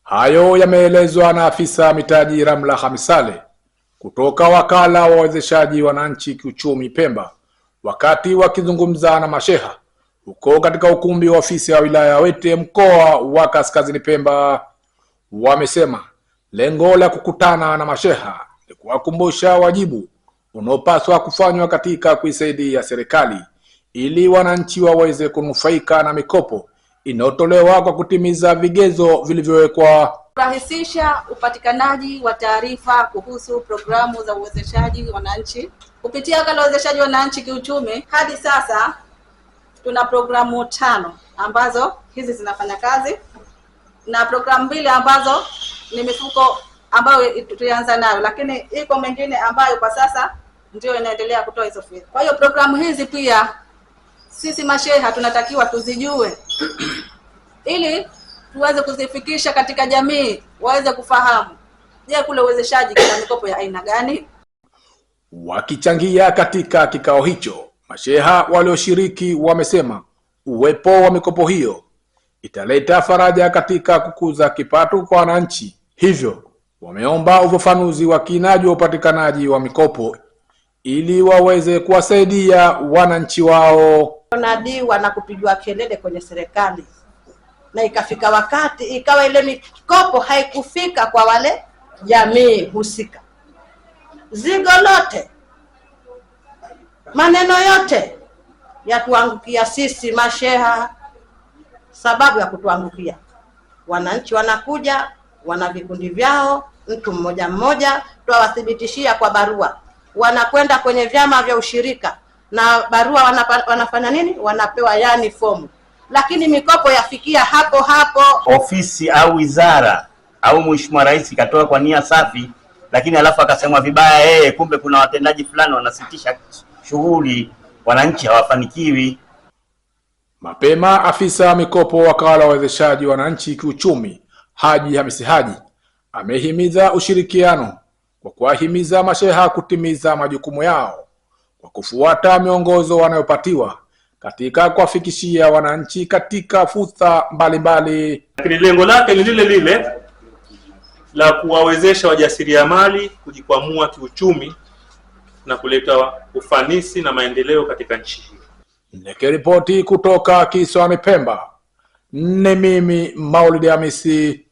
Hayo yameelezwa na afisa mitaji Ramla Hamisale kutoka wakala wa wawezeshaji wananchi kiuchumi Pemba, wakati wakizungumza na masheha huko katika ukumbi wa ofisi ya wilaya ya Wete mkoa wa Kaskazini Pemba. Wamesema lengo la kukutana na masheha ni kuwakumbusha wajibu unaopaswa kufanywa katika kuisaidia serikali ili wananchi waweze kunufaika na mikopo inayotolewa kwa kutimiza vigezo vilivyowekwa. Kurahisisha upatikanaji wa taarifa kuhusu programu za uwezeshaji wananchi kupitia wakala wa uwezeshaji wananchi kiuchumi. Hadi sasa tuna programu 5 ambazo hizi zinafanya kazi na programu 2 ambazo ni mifuko ambayo tulianza nayo, lakini iko mengine ambayo kwa sasa ndio inaendelea kutoa hizo fedha. Kwa hiyo programu hizi pia sisi masheha tunatakiwa tuzijue ili tuweze kuzifikisha katika jamii waweze kufahamu. Je, kule uwezeshaji kuna mikopo ya aina gani? Wakichangia katika kikao hicho, masheha walioshiriki wamesema uwepo wa mikopo hiyo italeta faraja katika kukuza kipato kwa wananchi. Hivyo wameomba ufafanuzi wa kina juu ya upatikanaji wa mikopo ili waweze kuwasaidia wananchi wao. Nadiwa na kupigwa kelele kwenye serikali, na ikafika wakati ikawa ile mikopo haikufika kwa wale jamii husika. Zigo lote, maneno yote yatuangukia sisi masheha. Sababu ya kutuangukia, wananchi wanakuja, wana vikundi vyao, mtu mmoja mmoja, twawathibitishia kwa barua, wanakwenda kwenye vyama vya ushirika na barua wanafanya nini? Wanapewa yani fomu, lakini mikopo yafikia hapo hapo. Ofisi au wizara au Mheshimiwa Rais katoa kwa nia safi, lakini alafu akasemwa vibaya yeye, kumbe kuna watendaji fulani wanasitisha shughuli, wananchi hawafanikiwi. Mapema afisa mikopo wakala wa uwezeshaji wananchi kiuchumi Haji Hamisi Haji amehimiza ushirikiano kwa kuwahimiza masheha kutimiza majukumu yao kwa kufuata miongozo wanayopatiwa katika kuwafikishia wananchi katika fursa mbalimbali. Lakini lengo lake ni lile lile la kuwawezesha wajasiriamali kujikwamua kiuchumi na kuleta ufanisi na maendeleo katika nchi hii. Nikiripoti kutoka kisiwani Pemba, ni mimi Maulid Hamisi.